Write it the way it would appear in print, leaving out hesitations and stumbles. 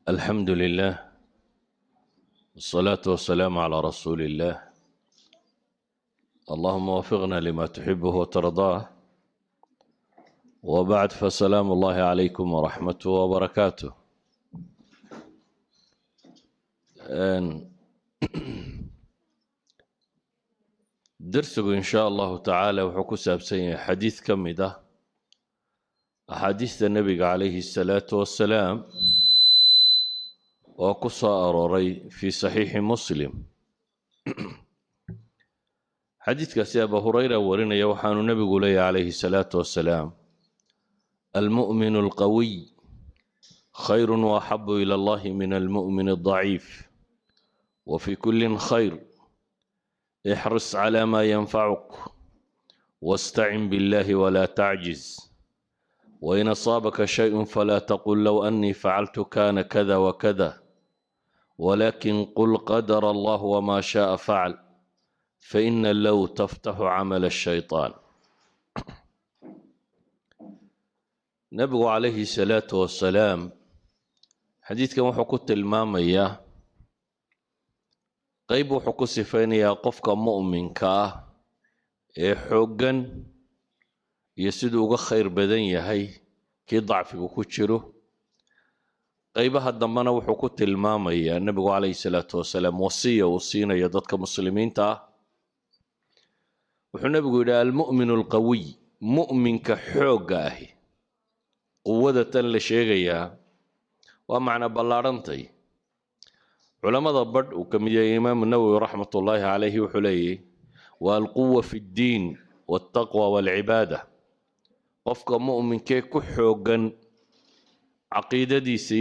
الحمد لله، والصلاة والسلام على رسول الله. اللهم وفقنا لما تحبه وترضاه، وبعد، فسلام الله عليكم ورحمته وبركاته. Darsigu in shaa Allahu tacaala wuxuu ku saabsan yahay xadiid ka mid ah axaadiista nebiga calayhi asalaatu wassalaam oo ku soo arooray fii Saxiixi Muslim. Xadiidkaasi Abu Hurayra warinaya. Waxaanu nebigu leeyahy calayhi salaatu wassalaam: "Almu'minu alqawiy khayru waaxabu ila Allahi min almu'min aldaciif, wa fi kullin khayr. Ixris cala ma yanfacuk, wastacin billahi wla tacjiz, wain asaabaka shayء falaa taqul low anii facaltu kana kada wakada, walakin qul qadara Allah wma shaءa facal, faina low taftaxu camal الshayطaan." Nebigu calayhi salaatu wasalaam xadiidkan wuxuu ku tilmaamayaa qeyb, wuxuu ku sifaynayaa qofka mu'minka ah ee xooggan iyo siduu uga khayr badan yahay kii dacfigu ku jiro. Qeybaha dambena wuxuu ku tilmaamayaa nebigu calayhi salaatu wasalaam wasiya uu siinayo dadka muslimiinta ah. Wuxuu nebigu yidhi: "Almu'minu alqawiy", mu'minka xoogga ahi. Quwada tan la sheegayaa waa macna ballaadhantay. Culammada badh uu ka mid yahay Imaamu Nawowi raxmatullaahi calayhi wuxuu leeyahy: waa alquwa fi ddiin waltaqwa walcibaada. Qofka mu'minkee ku xooggan caqiidadiisa iyo